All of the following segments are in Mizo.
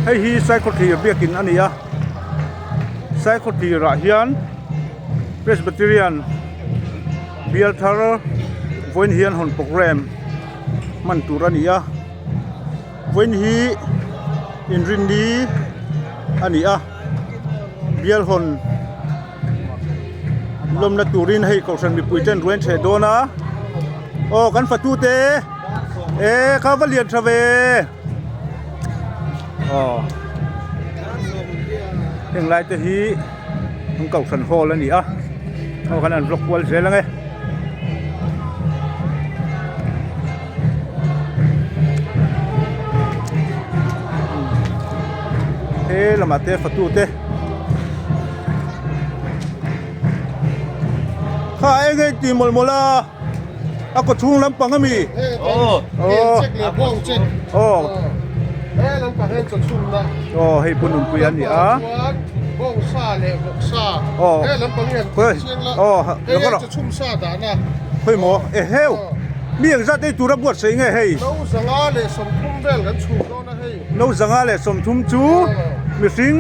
Hei hi Saikhawthlir biakin a ni a, Saikhawthlirah hian Presbyterian bial thar vawiin hian hawn programme hman tur a ni a, vawiin hi inrinni a ni a, bial hawn lawmna turin hei kohhran mipui ten ruai an chheh dawn a, aw kan fatu te e kha va lian tha ve aw heng lai te hi an kohhran hall a ni a aw khan an vlog kual zel ang e. He lamah te fatu te kha eng nge tih mawlh mawlh a a kaw chhung lampang ami aw aw hei pu nunpui a ni a aw aw khawi maw eheu mi engzat ei tura buatsaih nge hei. No zanga leh 30 chu mihring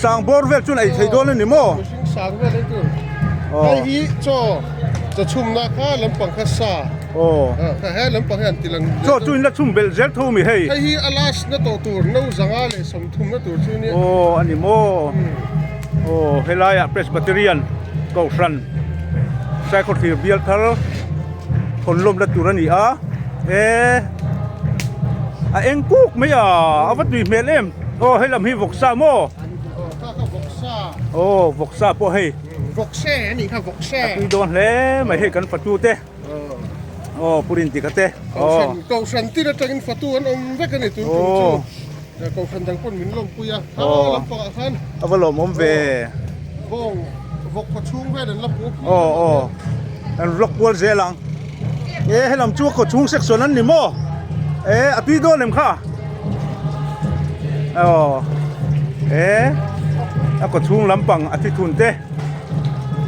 sang bawr vel chuan ei thei dawn a ni maw? Mihring sang vel ei tur. Hei hi chaw chaw chhumna kha lampang kha sa. Aw. Kha he lampang hi an ti lang. Chaw chu in la chhum belh zel tho mi hei. Hei hi a last na tawh tur no zanga leh 30 na tur chu nia. Aw a ni maw? Aw helaiah Presbyterian Kohhran Saikhawthlir bial thar hawn lawmna tur a ni a e a eng kuk mai a a va tui hmel em aw hei lam hi vawksa maw aw vawksa pawh hei a tui dawn hle mai hei kan fatu te aw purin tika te aw kohhran tin atangin fatu an awm vek a ni tun tum chu kohhran dang pawn min lawmpui a aw lampangah khan a va lawmawm ve bawng vawk khaw chhung vel an la pu aw aw an vlog kual zel ang e helam chu a khaw chhung section an ni maw e a tui dawn em kha aw e a khaw chhung lampang a thi thun te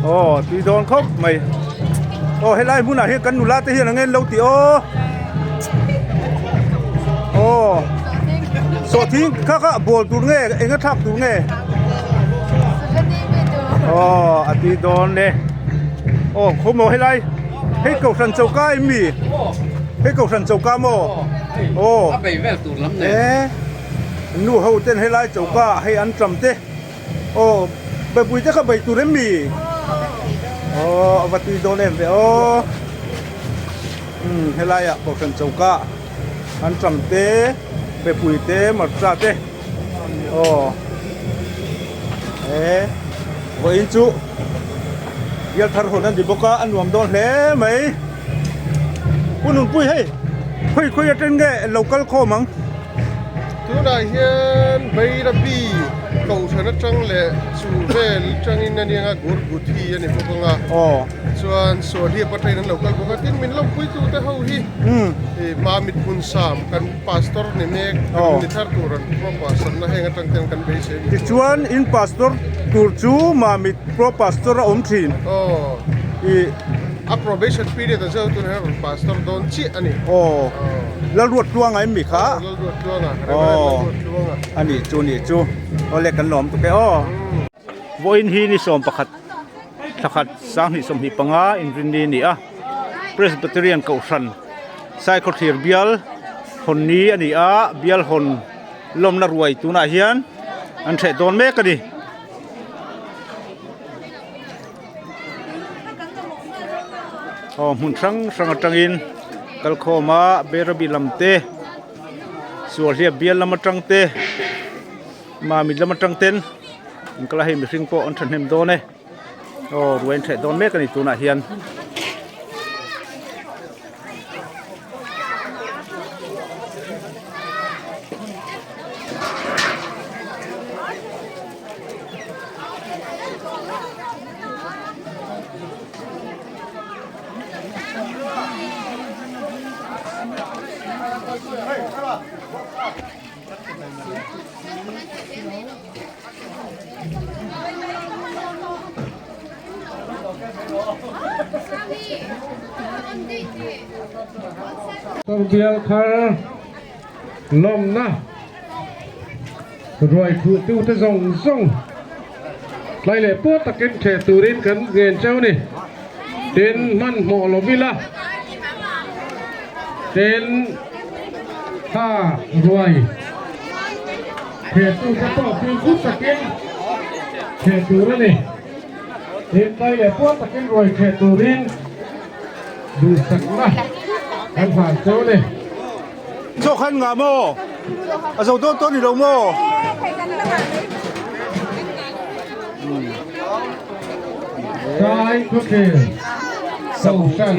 Aw tui dawn khawp mai aw helai hmunah hian kan nula te hian ang en lo tih aw aw sawhthing kha kha bawl tur nge eng a thlak tur nge aw a tui dawn e aw khaw maw helai hei kohhran choka em mi hei kohhran choka maw aw e nu ho ten helai choka hei an tam te. Aw bepui te kha bei tur em mi? Aw a va tui dawn em ve aw. Umm helai ah kohhran choka an tam te bepui te marcha te aw e vawiin chu bial thar hawn a ni bawk a a nuam dawn hle mai. Pu Nunpui hei khawi khawi atang nge lo kal khawm ang. Tunah hian Bairabi kohhran atang leh chu vel atangin a nia Gurguthi a ni bawk ang a. Aw. Chuan Sualhiap atangin an lo kal bawk a tin min lawmpuitu te ho hi Mamit Hmunsam kan pastor ni mek kan ni thar tur an pro pastor na heng atang ten kan beisei a ni. Tichuan in pastor tur chu Mamit pro pastor a awm thin. Aw. I. A probation period a zeu tunah hian rawn pastor dawn chiah a ni. Aw. Lalruat Tluanga em mi kha? Aw Lalruat Tluanga, Reverend Lalruat Tluanga. A nih chu nih chu. Awle kan lawm tuk e aw. Vawiin hi ni 11 thlakhat 2025 inrinni a ni a. Presbyterian Kohhran Saikhawthlir bial hawn ni a ni a, bial hawn lawmna ruai tunah hian an hreh dawn mek a ni. Aw hmun hrang hrang atangin kalkhawm a Berabi lam te Sualhliap bial lam atang te Mamit lam atang ten an kal a hei mihring pawh an thahnem dawn e aw ruai an hreh dawn mek a ni tunah hian. Bial thar lawmna. Ruai khuhtute zawng zawng tlai leh puar takin ṭheh turin kan ngen cheu ni. Tin, hmanhmawh lo ila, tin, kha ruai ṭhehtute pawh fimkhur takin ṭheh tur a ni. Tin, tlai leh puar takin ruai ṭheh turin duhsakna kan hlan cheu ni. Chaw khan ngah maw? A zo dawn tawh ni lo maw? Sai Khawthlir Kohhran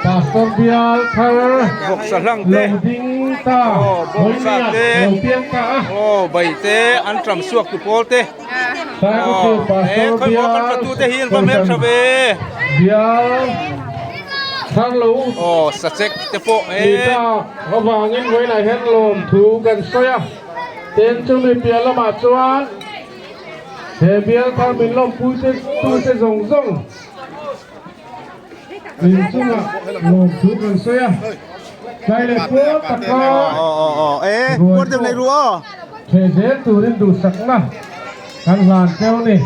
Pastor Bial Thar Vawksa hlang te lo ding ta bawngsa te lo piang ta a aw bai te an ṭam suak tu pawl te Sai Khawthlir Pastor khawimaw kan fatu te hi an va hmel ṭha ve Bial Thar lo aw sachek te pawh e ni ta avangin vawiinah hian lawmthu kan sawi a tin chumi piah lamah chuan He bial thar min lawmpui te tute zawng zawng in chungah lawmthu kan sawi a, tlai leh puar taka ruai pawh theh zel turin duhsakna kan hlan teuh a ni.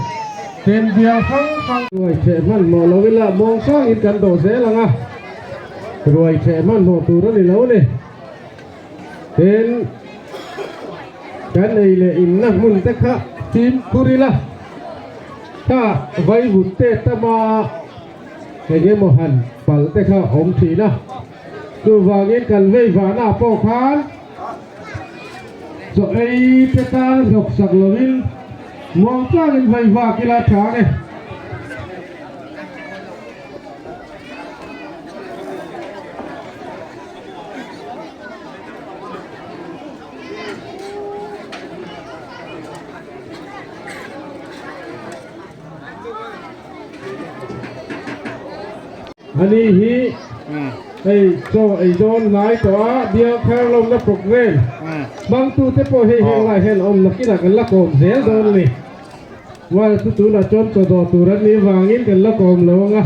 Tin bial hrang hrang ruai theh hmanhmawh lo ila muangchangin kan dawh zel ang a, ruai theh hmanhmawh tur a ni lo a ni. Tin, kan ei leh inna hmun te kha fimkhur ila, kha vaivut te tama eng emaw han palh te kha awm thin a. Chuvangin kan vei vahna pawh khan chaw ei te tan hnawk sak lovin muang tlangin vei vak ila tha a ni. Ani hi hei chaw ei dawn hnai tawh a, bial thar lawmna programme hmangtute pawh hei heng lai hian awm nakinah kan la kawm zel dawn a ni. Well chu tunah chuan chaw dawh tur an nih vangin kan la kawm lo ang a.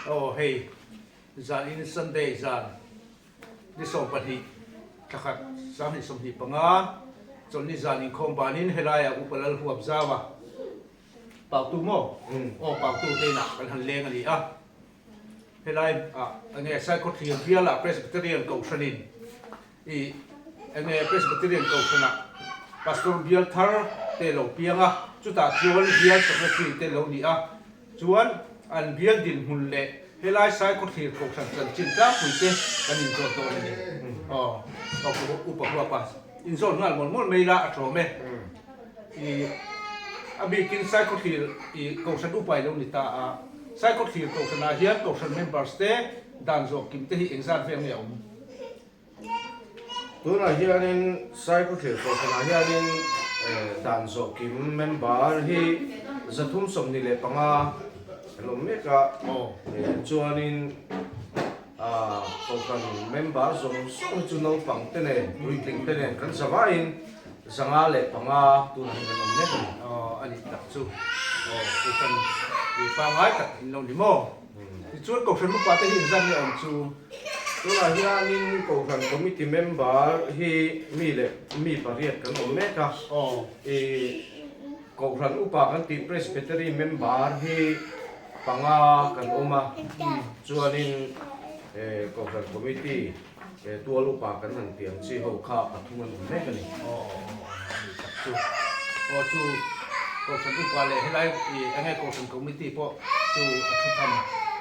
Aw hei zan in Sunday zan. Ni 20 thlakhat 2025 chawlhni zan inkhawm banin helaiah Upa Lal huap zau a, Pautu maw? Aw Pautu te inah kan han leng a ni a. Helai ah enge Saikawthlir bialah Presbyterian Kohhranin i enge Presbyterian Kohhranah Pastor bial thar te lo piang a, chutah chuan bial Secretary te lo ni a. Chuan an bial dinhmun leh helai Saikhawthlir Kohhran chanchin tlangpui te kan inzawt dawn a ni. Aw, upa huapa inzawt nghal mawlh mawlh mai ila a tlawm e. I a bikin Saikhawthlir i Kohhran upa i lo ni ta a, Saikhawthlir Kohhranah hian Kohhran members te dan zawh kim te hi engzat vel nge a awm? Tunah hianin Saikhuthlir Kohhranah hianin dan zawh kim member hi 325 an awm mek a, chuanin Kohhran member zawng zawng hi chu naupang te nen puitling te nen kan zavaiin 505 tunah hian kan awm mek a ni. Aw a nih tak chu aw Kohhran pangngai tak in lo ni maw? Tichuan Kohhran upa te hi inzat nge awm chu? Tunah hianin Kohhran Committee member hi mi leh mi pariat kan awm mek a. I Kohhran upa kan tih Presbytery member hi panga kan awm a. Chuanin Kohhran Committee tual upa kan han tih ang chi ho kha pathum an awm mek a ni. Chu aw chu Kohhran upa leh helai i enge Kohhran Committee pawh chu a thu tham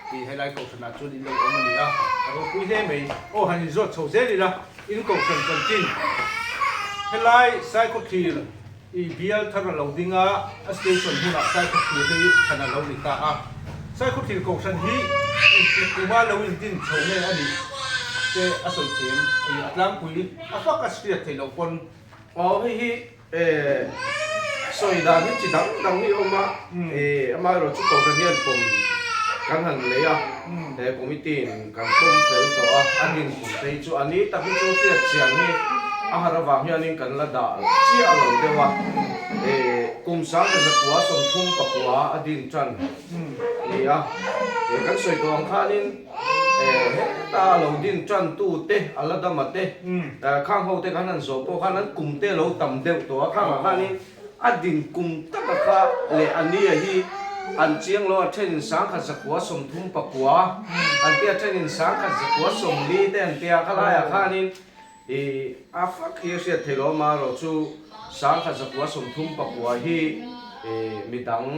tih helai Kohhranah chuan in lo awm a ni a, a ropui hle mai. Aw han inzawt chho zel ila in Kohhran chanchin helai Saikhawthlir i bial thar a lo ding a, a station hmunah Saikhawthlir hi thlan a lo ni ta a. Saikhawthlir Kohhran hi engtik kuma lo indin chho nge a nih te a sawi thiam i a tlangpui a fak a hriat theih loh pawn. Aw hei hi sawi dan hi chi dang dang hi a awm a, amaherawh chu Kohhran hian pawm kan han lei a, he committee in kan pawm fel tawh a, a din kum te hi chu a ni tak hi chu hriat chian hi a har avang hianin kan la dah chiah lo deuh a, kum 1930 pakua a din tan ni a, kan sawi tawh ang khanin heta lo din tan tu te a la dam a te, khang ho te kan han zawh pawh khan an kum te a lo tam deuh tawh a, khangah khanin A din kum taka kha leh a nia hi an chiang lo, a thenin 1939 an tia, a thenin 1940 te an tia, khalaiah khanin ih a fak hi a hriat theih loh amaherawh chu 1939 hi ih midang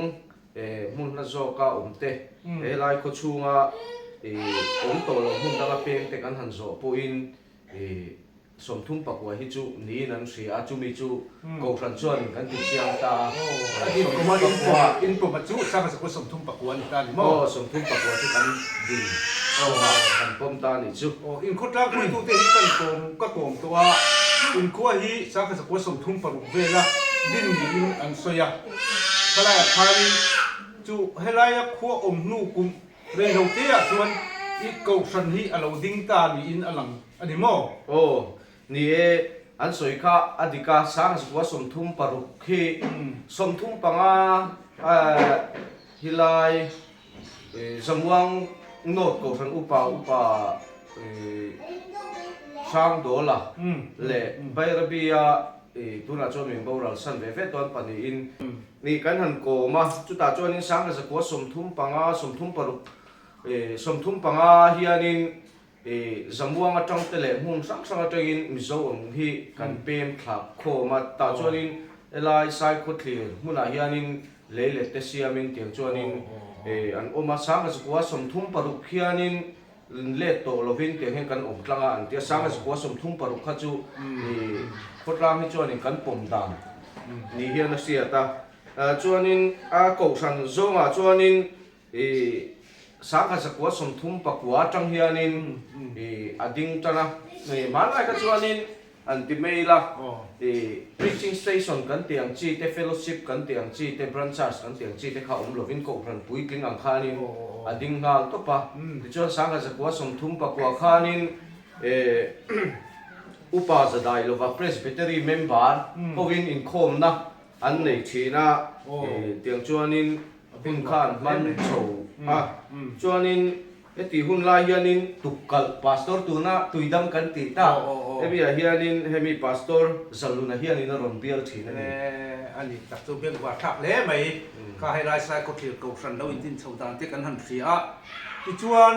ih hmun hla zawka awm te helai khaw chhunga ih awm tawh loh hmun danga peng te kan han zawh pawhin ih 34 hi chu niin an hria a, chumi chu Kohhran chuanin kan ti chiang ta a. 34 inpawma chu Sangha 34 a ni ta a ni maw? Aw, 34 chu kan din chhuah a, kan pawm ta a nih chu. Aw, inkhawtlang hruaitute hi kan kawm ka kawm tawh a, inkhua hi Sangha 36 vela din niin an sawi a, khalaiah khanin chu helaia khua awm hnu kum reiloteah chuan i Kohhran hi a lo ding ta niin a lang. A ni maw? Aw, ni e, an sawi kha a dik a, 1936 khi 35 hi lai Zamuang North Kohhran Upa Upa Hrangdawla leh Bairabia tunah chuan min boral san ve ve tuan pahnihin ni kan han kawm a, chutah chuanin 1935, 36, 35 hianin I Zamuang atang te leh hmun hrang hrang atangin Mizo awm hi kan pem thlak khawm a, tah chuanin helai Saikhawthlir hmunah hianin lei let te siamin tiang chuanin an awm a, 1936 hianin let tawh lovin tiang hian kan awm tlang a an ti a, 1936 kha chu i khawtlang hi chuanin kan pawm dan ni hian a hriat a, chuanin a kohhran zawngah chuanin I 1939 atang hianin i a ding tan a, i hmanlai kha chuanin an ti mail a, i preaching station kan tih ang chi te, fellowship kan tih ang chi te, branch church kan tih ang chi te kha awm lovin kohhran puitling ang khanin a ding nghal tawp a. Tichuan 1939 khanin i upa zadai lova presbytery member hovin inkhawmna an nei thin a, i tiang chuanin Hun kha an hman chho a, chuanin heti hun lai hianin tukkalh pastor tuna tuidam kan tih tak hemi ah hianin hemi pastor Zaluna hianin a rawn bial thin a ni. A ni tak chu bengvar thlak hle mai, kha helai Saikhawthlir Kohhran lo intin chho dan te kan han hria a, tichuan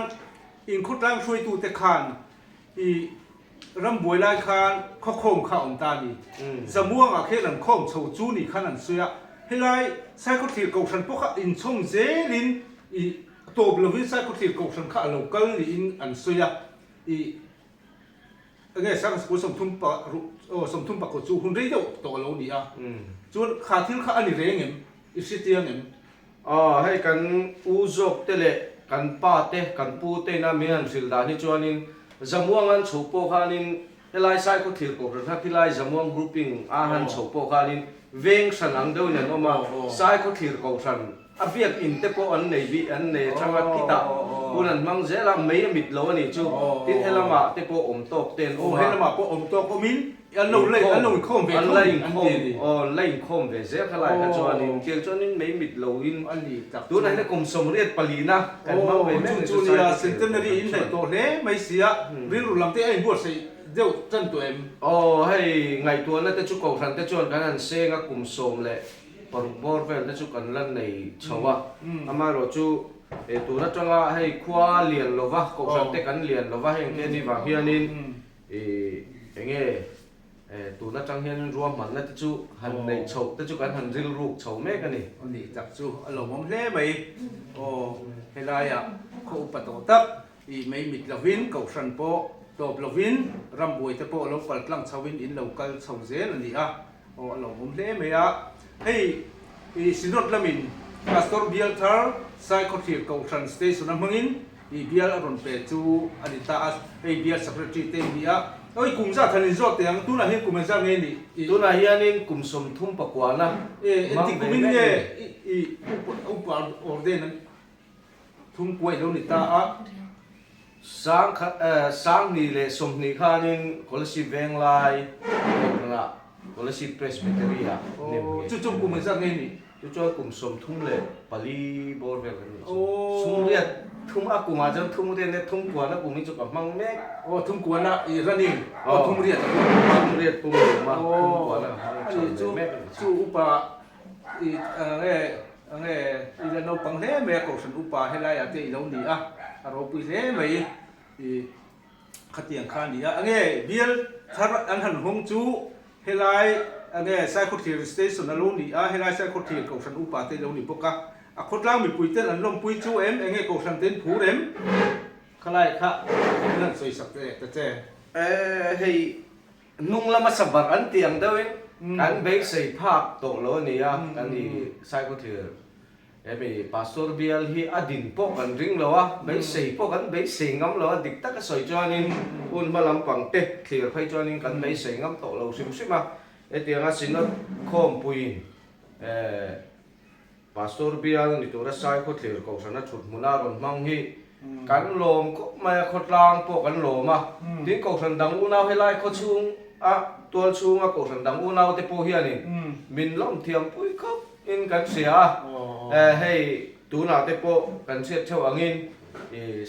inkhawtlang hruaitute khan I rambuai lai khan khawkhawm kha a awm ta a ni. Zamuangah khian an khawm chho chu ni khan an sawi a, helai Saikhawthlir Kohhran pawh kha inchhawm zelin i tawp lovin Saikhawthlir Kohhran kha a lo kal niin an sawi a, i enge Sangha 30 aw 34 chu hun rei deuh tawh a lo ni a, chuan kha thil kha a ni reng em? I hre chiang em? Aw, hei kan u zawk te leh kan pa te, kan pu te ina min han hrilh dan hi chuanin Zamuang an chhoh pawh khanin helai Saikhawthlir Kohhran kha khilai Zamuang grouping a han chhoh pawh khanin veng hran ang deuhin an awm a, Saikhawthlir Kohhran a biak in te pawh an nei bih an nei atanga khitah hun an hmang zel a, mei a mit lo a nih chu, tin helamah te pawh awm tawk te an awm a. Aw, helamah pawh awm tawk awmin An lo lei, an lo inkhawm ve tho ni an ti a ni. Aw, an la inkhawm ve zel kha lai kha chuanin, tiang chuanin mei mit loin tunah hian kum 84 na kan hmang ve mek ni chu nia, centenary in hnaih tawh hle mai sia, rilru lam te a inbuatsaih deuh tan tawh em? Aw, hei ngaihtuahna te chu kohhran te chuan kan han seng a, kum 16 bawr vel te chu kan la nei chho a, amaherawhchu tun atanga hei khua lian lova, kohhran te kan lian lova heng te ni vang hianin, I enge tun atang hian ruahmanna te chu han neih chhoh te chu kan han rilruk chho mek a ni. A nih tak chu a lawmawm hle mai. Aw helaiah khaw upa tawh tak i mei mit lovin kohhran pawh tawp lovin rambuai te pawh lo kal tlang chhoin in lo kal chho zel a ni a. Aw a lawmawm hle mai a. Hei i Synod lamin Pastor Bial Thar Saikhawthlir Kohhran Station a hmangin I bial a rawn pe chu a ni ta a, hei bial secretary te ni a, oi kum zat han inzawt teh ang, tunah hian kum engzat nge ni? I. Tunah hianin kum 30 pakuana mang ve mek ni. I upa ordain an. Thum kuai lo ni ta a. Sang khat 2020 khanin Kolasib Venglai Kohhranah Kolasib Presbytery ah nem nge. Chu chu kum engzat nge ni? Chu chuan kum 34 bawr vel kan nih chu. Sum riat thum a kumah chuan thum riat leh thum kuana kum hi chu ka hmang mek. Aw thum kuana i running aw thum riat a pum. Thum riat pum lum a thum kuana ka hmang tha ve mek a nih chu. Chu upa i nge Enge i la naupang hle mai a kohhran upa helaiah te i lo ni a, a ropui hle mai i khatiang kha a ni a. Enge bial thar an han hawng chu helai enge Saikhawthlir station a lo ni a, helai Saikhawthlir kohhran upa te i lo ni bawk a. A khawtlang mipui ten an lawmpui chu em enge kohhran te in phur em? Khalai kha in han sawi sak teh ta che. Hei Hnung lama sabar an tih ang deuhin kan beisei phak tawh lo a ni a, kan i Saikhawthlir hemi Pastor bial hi a din pawh kan ring lo a, beisei pawh kan beisei ngam lo a, dik taka sawi chuanin hun hma lampang te thlir phei chuanin kan beisei ngam tawh lo hrim hrim a, hetianga Synod khawmpuiin Pastor bial ni tura Saikhawthlir Kohhrana thut hmuna rawn hmang hi kan lawm khawp mai a, khawtlang pawh kan lawm a. Tin, Kohhran dang unau helai khaw chhung a tual chhunga Kohhran dang unau te pawh hianin min lawm thiam pui khawp in kan hria a. Hei tunah te pawh kan hriat theuh angin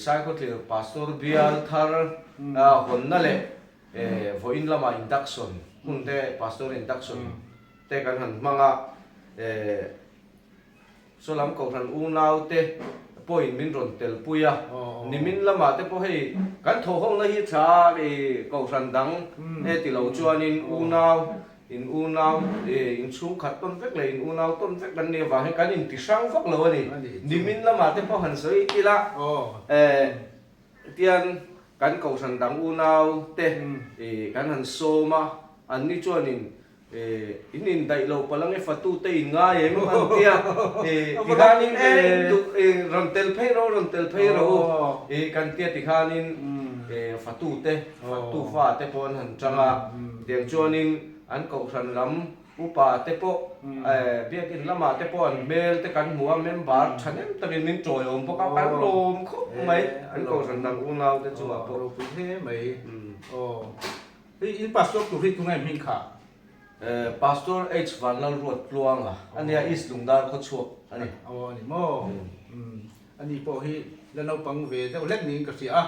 Saikhawthlir Pastor bial thar hawnna leh vawiin lama induction hun te Pastor induction te kan han hmang a, eh, saw lam kohhran unau te pawhin min rawn tel pui a, nimin lamah te pawh hei kan thawhhawkna hi tha a, eh, kohhran dang e ti lo chuanin unau, in unau, eh, in chhungkhat tawn vek leh in unau tawn vek kan nih avang hian kan inti hrang vak lo a ni. Nimin lamah te pawh han sawi ila, eh, tian kan kohhran dang unau te, eh, kan han sawm a, anni chuanin In indaih lo palh ange fatute in ngai em an tia tikhanin e rawn tel phei rawh rawn tel phei rawh u kan tia tikhanin fatute fatu fa te pawh an han chang a tiang chuanin an kohhran lam upa te pawh biakin lamah te pawh an hmel te kan hmu a member thahnem takin min tawiawm bawk a kan lawm khawp mai an kohhran dang unau te chungah pawh. Ropui hle mai aw. Hei in pastor tur hi tunge hming kha? Pastor H Vanlalruat Tluanga a nia East Lungdar khawchhuak a ni. Aw a ni maw? A ni pawh hi la naupang ve deuh hlek niin ka hria a,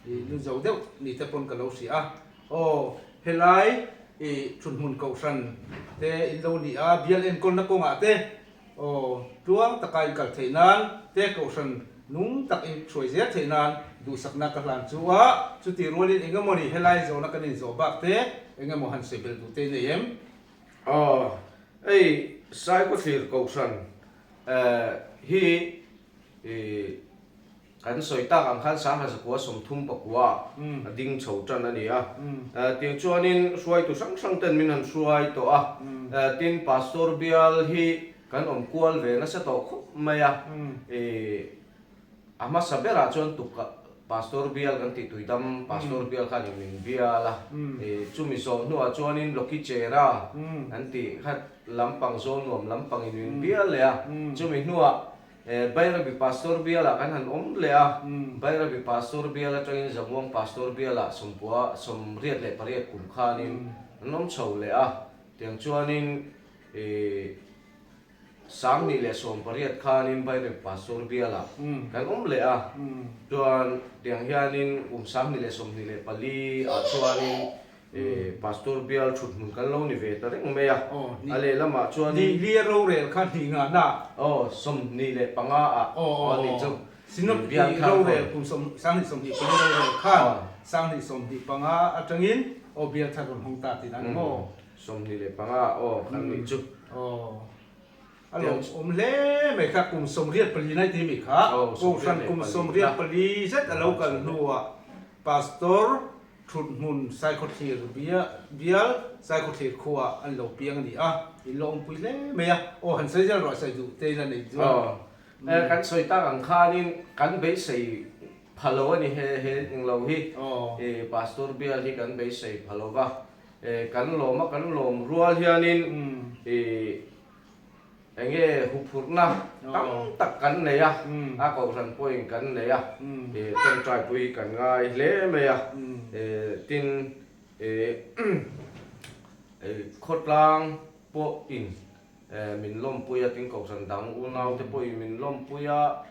i nu zo deuh ni te pawn ka lo hria a. Aw helai i thunhmun kohhran te in lo ni a, bial enkawlna kawngah te Aw, tluang taka in kal theih nan te kohhran nung tak in hruai zel theih nan duhsakna ka hlan chu a, chuti rualin eng emaw ni helai zawhna kan inzawh bak te eng emaw han sawi belh duh te nei em? Aw, hei Saikawthlir kohhran hi i Kan sawi tak ang khan 1939 a ding chho tan a ni a. Tiang chuanin hruaitu hrang hrang ten min han hruai tawh a. Tin, Pastor bial hi kan awm kual ve nasa tawh khawp mai a. A hmasa berah chuan tukah Pastor bial kan tih Tuidam Pastor bial khan in min bial a. Chumi zawh hnuah chuanin Lokichera kan tih kha lampang Zawlnuam lampang in min bial leh a. Chumi hnuah Bairabi Pastor bialah kan han awm leh a, Bairabi Pastor bial atangin Zamuang Pastor bialah sawmpua 88 kum khanin an awm chho leh a, tiang chuanin 2018 khanin Bairabi Pastor bialah kan awm leh a, chuan tiang hianin kum 2024 ah chuanin Pastor bial thut hmun kan lo ni ve ta reng mai a, a lehlamah chuan Ni li a rorel kha hnih ngahna. Aw, 25 ah aw a nih chu. Synod bial rorel kum 2024 rorel khan 2025 atangin aw bial thar rawn hawng ta tih dan maw? 25 aw kan nih chu. Aw, a lawmawm hle mai kha kum 84 nai ti mi kha. Kohhran kum 84 zet a lo kal hnuah Pastor Thuthmun Saikhawthlir bial Saikhawthlir khuaah an lo piang a ni a, in lo awmpui hle mai a, aw han sawi zel rawh sawi duh te in a nei chuan. Aw, kan sawi tak ang khanin kan beisei pha lo a ni he he eng lo hi, Pastor bial hi kan beisei pha lo va, kan lawm a kan lawm rual hianin. Enge huphurhna tam tak kan nei a, a kohhran pawhin kan nei a, tawngtaipui kan ngai hle mai a, tin khawtlang pawhin min lawmpui a, tin kohhran dang unaute pawhin min lawmpui a,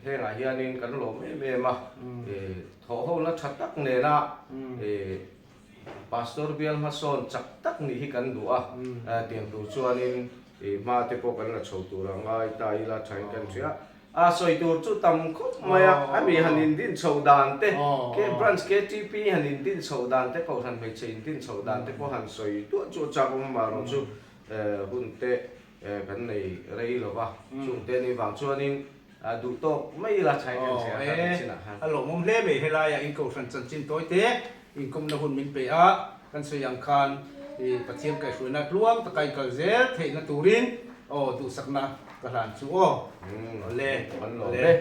hengah hianin kan lawm em em a, thawhhona tha tak nena Pastor bial hmasawn chak tak nih hi kan duh a, tiang tur chuanin hma te pawh kan la chho tur a ngai ta ila thain kan hria. A sawi tur chu tam khawp mai a, a mi han indin chhoh dan te, K Branch KTP han indin chhoh dan te, Kohhran hmeichhe indin chhoh dan te pawh han sawi duah chu a chak awm amaherawh chu hun te kan nei rei lo va, chungte ni vang chuanin duh tawk mai ila thain kan hria a kan chinah khan. A lawmawm hle mai helaiah in Kohhran chanchin tawi te inkawmna hun min pe a, kan sawi ang khan Pathian kaihhruaina tluang taka in kal zel theihna turin aw duhsakna ka hlan chu aw. Awle. Kan lawm e.